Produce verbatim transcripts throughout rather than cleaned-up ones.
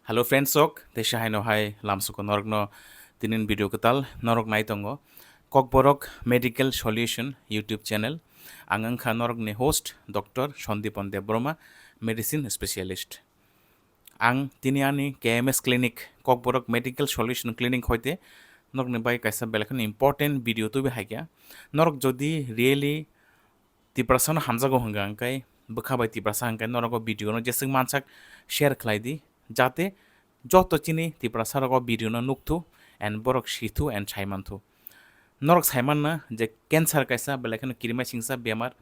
Hello friends rok, teisa haino hai lamsuko norokno tinin video kwtal norok nai tongo. Kokborok Medical Solution YouTube channel. Ang wngkha norokni host Doctor Sandipan Debbarma, medicine specialist. Ang tini ani K M S clinic, Kokborok Medical Solution clinic hoite norokni bai kaisa belai kheno important video tubi haikha. Norok jodi really Tiprasano hamjago hwnka hwnkhe, bwkha bai Tiprasa hwnkhe norok o video no jeswk mansak share khlai di, jate joto chini Tiprasa rok o video no nukthu and borok sithu and saiman thu. Norok saiman na je cancer kaisa belai kheno kirima singsa bemar,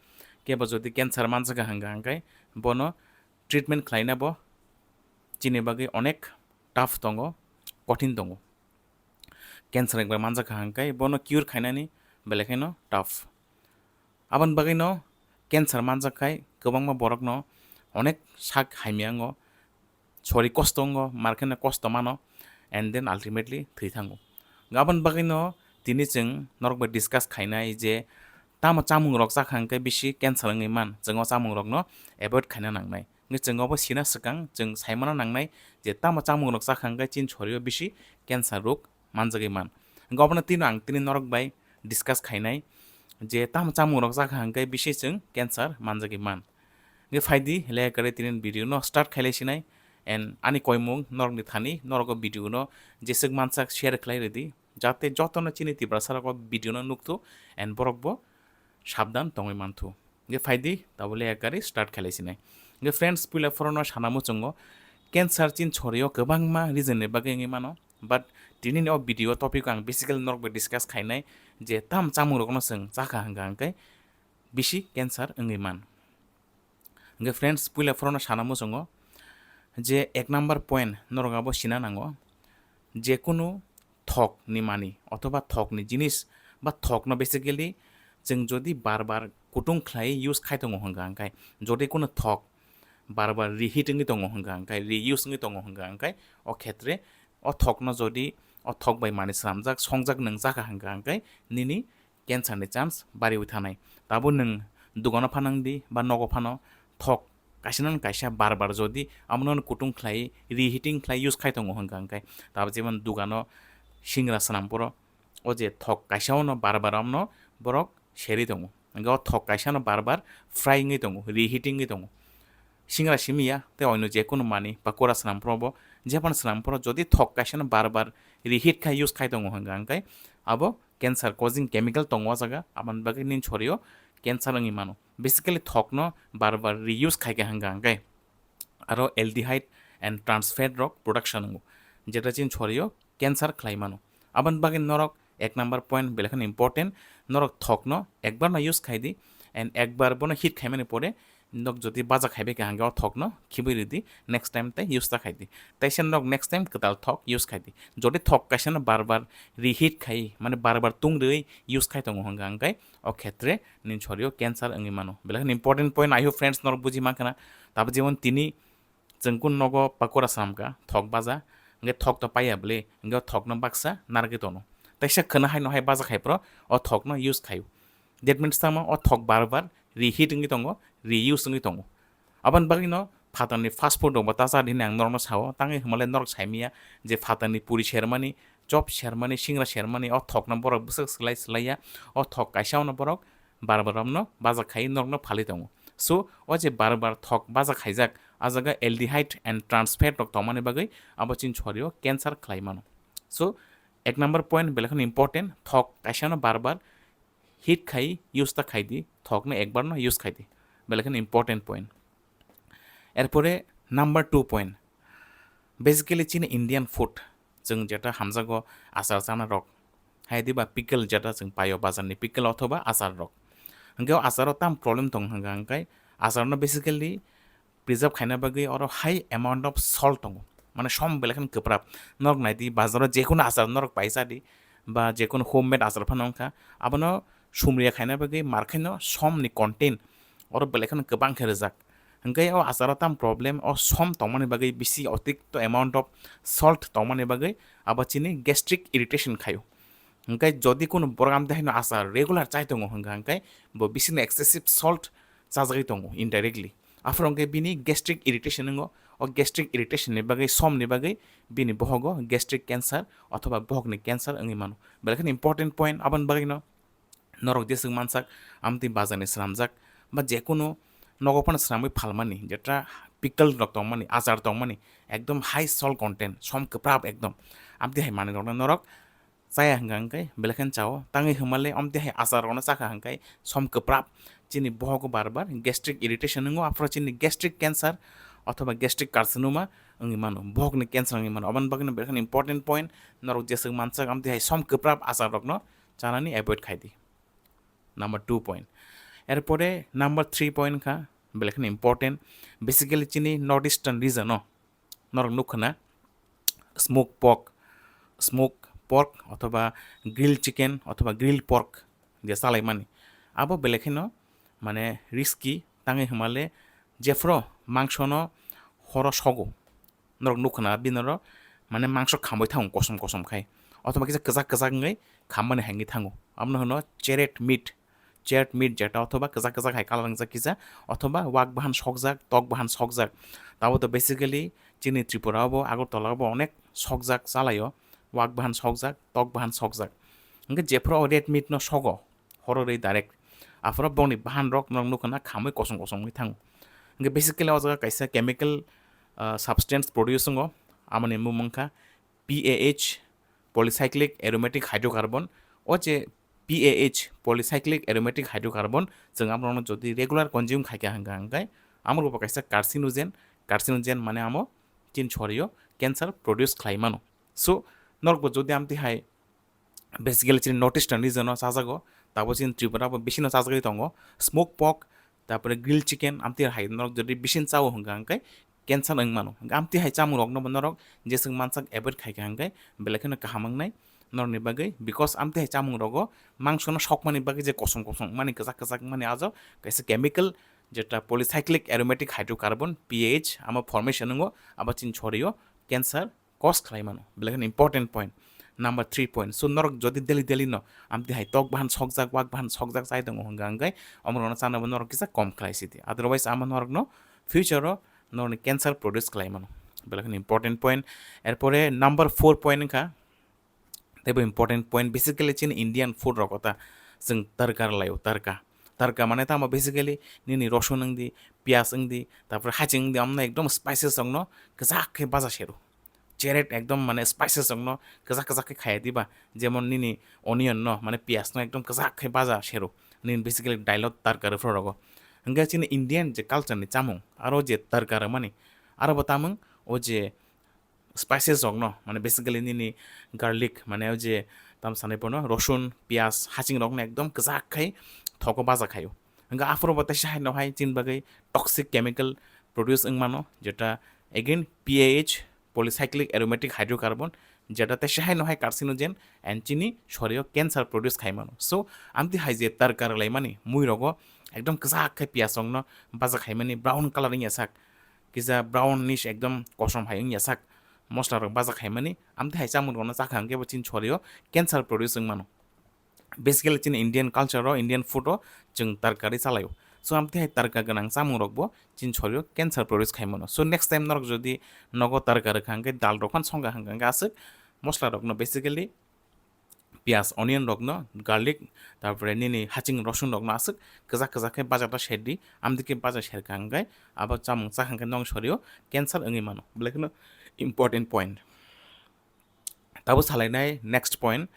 kebo jodi cancer manjaka hwnka hwnkhe bono treatment khlaina bo chini bagwi onek tough tongo, kothin tongo. Cancer ekbar manjaka hwnkhe bono cure khainani belai kheno tough. Aboni bagwino cancer manjak khai kwbangma borokno onek sak hamya wngo, sori kosto wngo, mar kheno kosto mano, and then ultimately thwi thango. Aboni bagwino tini chwng norok bai discuss khainai je tamo chamung rok chakha hwnkhe bisi cancer wngwi man, chwng o chamung rokno avoid khaina nangnai. Hwnkhe chwng obo sina swkang chwng saimano nangnai je tamo chamung rok chakha hwnkhe chini sorio bisi cancer rok manjagwi man. Hwnkhe obono tino ang tini norok bai discuss khainai je tamo chamung rok chakha hwnkhe bisi chwng cancer manjagwi man. Hwnkhe phaidi le kare tini video no start khailai sinai and ani koimung norokni thani norok o video no jeswk mansak share khlai rwdi jate jotono chini Tiprasa rok o video no nukthu and borok bo sabdan tongwi manthu. Hwnkhe phaidi tabole ekari start khailai sinai. Hwnkhe friends, puila phorono sana muchungo cancer chini sorio kwbangma reason ni bagwi wngwi mano, but tini ni o video topic o ang basically norok bai discuss khainai je tam chamung rokno chwng chakha hwnkha hwnkhe bisi cancer wngwi man. Hwnkhe friends, puila phorono sana muchungo je ek number point norok abo sina nango, je kunu thok ni mani othoba thok ni jinis ba thok no basically chwng jodi bar bar kutung khlai use khai tongo hwnkha hwnkhe, jodi kunu thok bar bar reheat wngwi tongo hwnkha hwnkhe, reuse wngwi tongo hwnkha hwnkhe, o khetre o thok no jodi o thok bai mani swnamjak songjak nwngjak hwnkha hwnkhe nini cancer ni chance bariwi thanai. Tabo nwng dukano phano wngdi ba nogo phano thok kaisa nang kaisa bar bar jodi amo no kutung khlai reheating khlai use khai tongo hwnkha hwnkhe, tabo jemon dukano singra swnam phoro o je thok kaisa o no bar bar amno borok seri tongo, hwnkhe o thok kaisa no bar bar fry wngwi tongo, reheating wngwi tongo. Singra simi ya tei oino je kunu mani pakora swnam phoro bo, jephano swnam phoro jodi thok kaisa no bar bar reheat khai use khai tongo hwnkha hwnkhe abo cancer causing chemical tongo o jaga, aboni bagwi nini sorio cancer wngwi mano. Basically thokno bar bar reuse khaikha hwnkha hwnkhe aro aldehyde and trans fat rok production wngo, jeta chini sorio cancer khlai mano. Aboni bagwi norok ek number point belai kheno important, norok thokno ekbar no use khai di and ekbar bono heat khaimani pore nok jodi baja khaibai kha hwnkhe o thokno khibui ridi, next time tei use ta khaidi. Teisa nok next time kwtal thok use khaidi. Jodi thok kaisa no bar bar reheat khai, mane bar bar tung rwi use khai tongo hwnkha hwnkhe o khetre nini sorio cancer wngwi mano. Belai kheno important point, I hope friends norok buji mankha na. Tabo jemon tini chwng kun nogo pakora swnamkha thok baja, hwnkhe thok to paiya bwle, hwnkhe o thokno baksa narwgwi tono. Teisa khwna haino hai baja khai phoro o thokno use khaio. That means tamo o thok bar bar reheat wngwi tongo, reuse wngwi tongo. Aboni bagwino phatarni fast food rokbo ta cha di hinwi ang norokno sao, tangwi hwnmale norok saimanya je phatarni puri sermani, chop sermani, singra sermani, o thokno borok bwswk swlai swlaiya, o thok kaisa ono borok bar bar romno baja khai norokno phalwi tongo. So o je bar bar thok baja khaijak, a jaga aldehyde and trans fat rok tongmani bagwi abo chini sorio cancer khlai mano. So ek number point belai kheno important, thok kaisa no bar bar heat khai use ta khai di, thokno ekbar no use khai di, belai kheno important point. Erpore number two point, basically chini Indian food, chwng jeta hamjago achar chana rok, hai diba pickle jeta chwng paio bazar ni pickle othoba achar rok, hwnkhe o achar o tam problem tong hwnkha hwnkhe achar no basically preserve khaina bagwi oro high amount of salt tongo, mane som belai kheno kwprap. Norok nai di bazar o jekunu achar norok paisa di ba jekunu homemade achar phano wngkha, abono sumriya khaina bagwi mar khaino som ni content oro belai kheno kwbang khe rwjak. Hwnkhe o achar o tam problem, o som tongmani bagwi bisi otikto amount of salt tongmani bagwi abo chini gastric irritation khaio. Hwnkhe jodi kunu borok amtwi haino achar regular chai tongo hwnkha hwnkhe bo bisingni excessive salt chajagwi tongo indirectly. Aphuru hwnkhe bini gastric irritation wngo, O gastric irritation ni bagwi, som ni bagwi bini bohogo gastric cancer othoba bohokni cancer wngwi mano. Belai kheno important point, aboni bagwino norok jeswk mansak amtwi bazarni swnamjak ba jekunu nogo phano swnamwi phalmani, jeta pickle rok tongmani, achar tongmani, ekdom high salt content, som kwprap ekdom. Amtwi hai manwi rokno norok chaya hwnkha hwnkhe belai kheno chao, tangwi hwnmale amtwi hai achar rokno chakha hwnkhe som kwprap chini bohogo bar bar gastric irritation wngo, aphuru chini gastric cancer othoba gastric carcinoma wngwi mano, bohokni cancer wngwi mano. Aboni bagwino belai kheno important point, norok jeswk mansak amtwi hai som kwprap achar rokno chanani avoid khai di. Number two point. Erpore number three point kha belai kheno important, basically chini North Eastern region o norok nukha na smoke pork, smoke pork othoba grill chicken othoba grill pork je chalaimani, abo belai kheno mane risky, tangwi hwnmale jephuru mangsono horo sogo. Norok nukha na, bini oro mane mangso khamwi thango kosom kosom khai, othoba kisa kwchak kwchak wngwi khammani hangwi thango, abono hwno charred meat, charred meat jeta, othoba kwchak kwchak hai colour wngjak kisa, othoba wak bahan sokjak, tok bahan sokjak. Tabo to basically chini Tripura o bo, Agartala o bo onek sokjak chalaio, wak bahan sokjak, tok bahan sokjak. Hwnkhe jephuru o red meat no sogo, horo rwi direct. Aphuru bongni bahan rok norok nukha na khamwi kosom kosom wngwi thango. Hwnkhe basically o jaga kaisa chemical, ah, substance produce wngo, amoni mung wngkha P A H, polycyclic aromatic hydrocarbon. O je P A H, polycyclic aromatic hydrocarbon, chwng amrokno jodi regular consume khaikha hwnkha hwnkhe amrokbo kaisa carcinogen, carcinogen mane amo chini sorio cancer produce khlai mano. So norokbo jodi amtwi hai basically chini North Eastern region o chajago, tabo chini Tripura bo bisino chajagwi tongo smoke pork, tapore grill chicken, amtwi hai norok jodi bising chao hwnkha hwnkhe cancer wng mano. Hwnkhe amtwi hai chamung rokno bo norok jeswk mansak avoid khaikha hwnkhe belai kheno kaham wngnai norokni bagwi, because amtwi hai chamung rogo mangsono sokmani bagwi je kosom kosom wngmani, kwchak kwchak wngmani, ajo kaisa chemical jeta polycyclic aromatic hydrocarbon, P A H, amo formation wngo, abo chini sorio cancer cause khlai mano, belai kheno important point. Number three point, so norok jodi daily daily no amtwi hai tok bahan sokjak, wak bahan sokjak chai tongo hwnkha hwnkhe omorokno chana bo norok kisa kom khlai sidi, otherwise amo norokno future o norokni cancer produce khlai mano, belai kheno important point. Erpore number four point wngkha teibo important point, basically chini Indian food rogo ta chwng tarka rwlaio, tarka, tarka mane tamo basically nini rosun wngdi, piyaj wngdi, tapore haching wngdi, amno ekdom spices rokno kwchak khe baja sero, cherep ekdom mane spices rokno kwchak kwchak khe khaya diba, jemon nini onion no mane piyaj no ekdom kwchak khe baja sero, nini basically dailo tarka rwphro rogo. Hwnkhe chini Indian je culture ni chamung aro je tarka rwmani aro bo tamung o je spices rokno, mane basically nini garlic, mane o je tam sanai bono rosun, piyaj, haching rokno ekdom kwchak khai thogo baja khaio. Hwnkhe aphuru bo teisa hai no hai chini bagwi toxic chemical produce wng mano, jeta again P A H, polycyclic aromatic hydrocarbon, jeta teisa hai no hai carcinogen and chini sorio cancer produce khai mano. So amtwi hai je tarka rwlaimani mui rogo ekdom kwchak khai piyaj rokno baja khaimani, brown colour wngya sak, kisa brownish ekdom kosom hai wngya sak, mosla rok baja khaimani, amtwi hai chamung rokno chakha hwnkhe bo chini sorio cancer produce wng mano. Basically chini Indian culture o, Indian food o chwng tarka ri chalaio. So amtwi hai tarka gwnang chamung rok bo chini sorio cancer produce khai mano. So next time norok jodi nogo tarka rwkha hwnkhe dal rok phan songkha hwnkha hwnkhe aswk mosla rokno basically piyaj, onion rokno, garlic, tarpore nini haching rosun rokno aswk kwchak kwchak khe baja ta serdi, amtwi khe baja serkha hwnkhe abo chamung chakha hwnkhe nong sorio cancer wngwi mano. Belai kheno important point. Tabo salainai next point,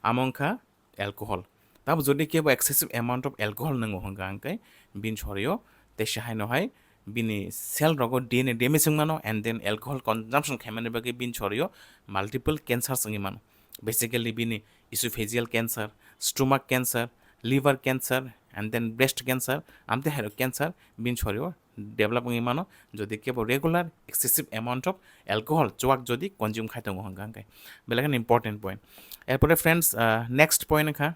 amo wngkha alcohol. Tabo jodi kebo excessive amount of alcohol nwngo hwnkha hwnkhe bini sorio teisa hai no hai bini cell rogo D N A damage wng mano, and then alcohol consumption khaimani bagwi bini sorio multiple cancers wngwi mano. Basically bini esophageal cancer, stomach cancer, liver cancer, and then breast cancer, amtwi hai rok cancer bini sorio develop wngwi mano, jodi kebo regular excessive amount of alcohol chuak jodi consume khai tongo hwnkha hwnkhe. Belai kheno important point. Erpore friends, ah, next point wngkha,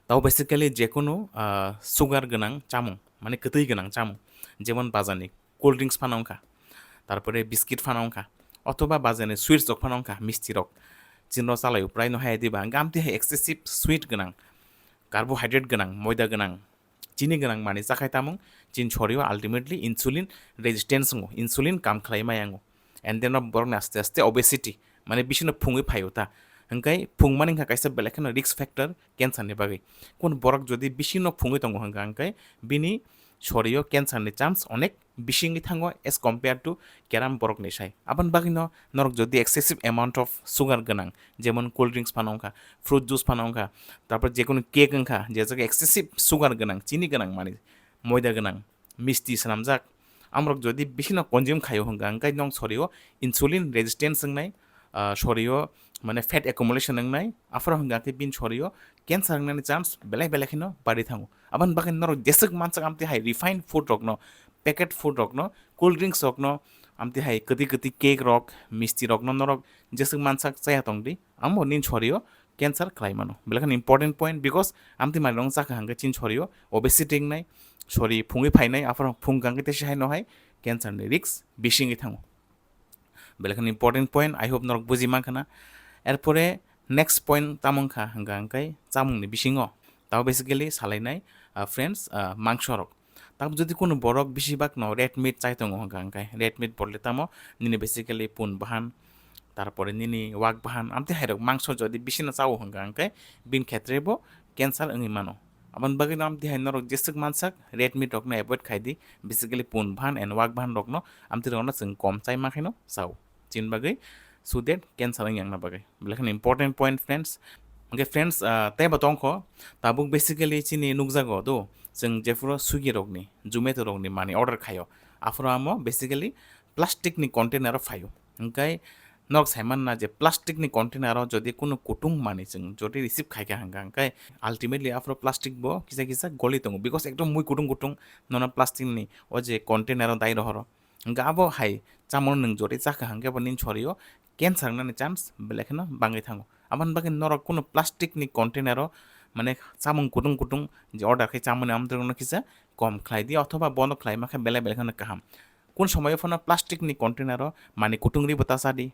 tabo basically jekunu, ah, sugar gwnang chamung, mane kwtwi gwnang chamung, jemon bazarni cold drinks phano wngkha, tarpore biscuit phano wngkha, othoba bazarni sweets rok phano wngkha, misti rok, chini rok chalaio prai no hai diba, hwnkhe amtwi hai excessive sweet gwnang, carbohydrate gwnang, moida gwnang, chini gwnang manwi chakhai tamung, chini sorio ultimately insulin resistance wngo, insulin kam khlai maya wngo. And then borokni aste aste obesity, mane bisino phungwi phaio ta. Hwnkhe phungmani wngkha kaisa belai kheno risk factor cancer ni bagwi. Kun borok jodi bisino phungwi tongo hwnkha hwnkhe bini sorio cancer ni chance onek bisingwi thango as compare to keram borokni sai. Aboni bagwino norok jodi excessive amount of sugar gwnang, jemon cold drinks phano wngkha, fruit juice phano wngkha, tarpor jekunu cake wngkha, je jaga excessive sugar gwnang, chini gwnang manwi, moida gwnang, misti swnamjak, amrok jodi bisino consume khaio hwnkha hwnkhe nong sorio insulin resistance wngnai, ah, sorio mane fat accumulation wngnai, aphuru hwnkha khe bini sorio cancer wngnani chance belai belai kheno bari thango. Aboni bagwi norok jeswk mansak amtwi hai refined food rokno, packet food rokno, cold drinks rokno, amtwi hai kwtwi kwtwi cake rok, misti rokno norok jeswk mansak chaya tongdi, amo nini sorio cancer khlai mano. Belai kheno important point, because amtwi manwi rok chakha hwnkhe chini sorio obesity wngnai, sori phungwi phainai, aphuru phung kangkhe teisa haino hai cancer ni risk bisingwi thango. Belai kheno important point, I hope norok buji mankha na. Erpore next point tamo wngkha hwnkha hwnkhe chamungni bisingo. Tamo basically salainai, ah, friends, ah, mangso rok. Tamo jodi kunu borok bisi bak no red meat chai tongo hwnkha hwnkhe red meat bodole tamo nini basically pun bahan, tarpore nini wak bahan, amtwi hai rok mangso jodi bisi no chao hwnkha hwnkhe bini khetre bo cancer wngwi mano. Aboni bagwi no amtwi hai norok jeswk mansak red meat rokno avoid khai di, basically pun bahan and wak bahan rokno amtwi rokno chwng kom chai ma khaino chao. Chini bagwi so that cancer wng yang na bagwi. Belai kheno important point, friends. Hwnkhe friends, ah, teibo tongkho, tabuk basically chini nukjago do, chwng jephuru Swiggy rokni, Zomato rokni mani order khaio, aphuru amo basically plastic ni container o phaio. Hwnkhe norok saimanna je plastic ni container o jodi kunu kutung mani chwng jodi receive khaikha hwnkha, hwnkhe ultimately aphuru plastic bo kisa kisa goli tongo, because ekdom mui kutung kutung nono plastic ni o je container o dai rohoro. Hwnkhe abo hai chamung nwng jodi chakha hwnkhe bo nini sorio cancer wngnani chance belai kheno bangwi thango. Aboni bagwi norok kunu plastic ni container o mane chamung kutung kutung je order khai chamani amtwrwngno kisa kom khlai di, othoba bono khlai makha belai belai kheno kaham. Kun somoyo phano plastic ni container o mani kutung ribo ta cha di.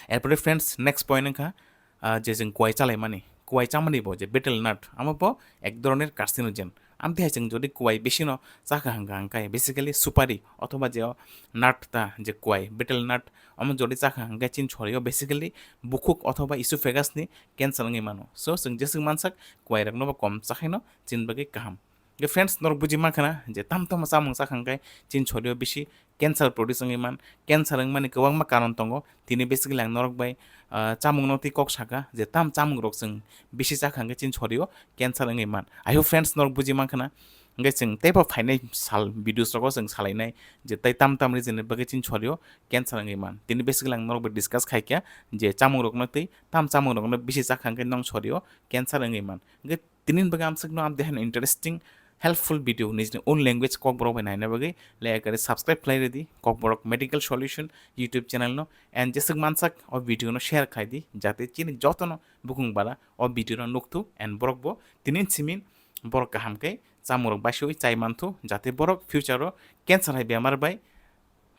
Erpore friends, next point wngkha, ah, je chwng kuai chalaimani, kuai chamani bo je betel nut, amo bo ek dhoroner carcinogen. Amtwi hai chwng jodi kuai bisino chakha hwnkha hwnkhe basically supari othoba je o nut ta je kuai betel nut, omo jodi chakha hwnkhe chini sorio basically bukhuk othoba esophagus ni cancer wngwi mano. So chwng jeswk mansak kuai rokno bo kom chakhaino chini bagwi kaham. Hwnkhe friends, norok buji mankha na je tam tamo chamung chakha hwnkhe chini sorio bisi cancer produce wngwi man. Cancer wngmani kwbangma karon tongo. Tini basically ang norok bai, ah, chamungno twi kok saka je tam chamungrok chwng bisi chakha hwnkhe chini sorio cancer wngwi man. I hope friends, norok buji mankha na. Hwnkhe chwng teibo phainai sal videos rogo chwng salainai je tei tam tam reason ni bagwi chini sorio cancer wngwi man. Tini basically ang norok bai discuss khaikha je chamungrokno twi tam chamungrokno bisi chakha hwnkhe nong sorio cancer wngwi man. Hwnkhe tini bagwi amswkno amtwi haino interesting, helpful video nijini own language Kokborok bai naina bagwi like kari subscribe khlai rwdi Kokborok Medical Solution YouTube channel no, and jeswk mansak o video no share khlai di, jate chini jotono bukung bara o video no nukthuk and borok bo tini simi borok kaham khe chamungrok baisui chai manthu, jate borok future o cancer hai bemar bai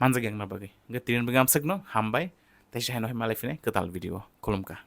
manjak yakna bagwi. Hwnkhe tini bagwi amswkno hambai, teisa haino hai malai phinai kwtal video. Khulumkha.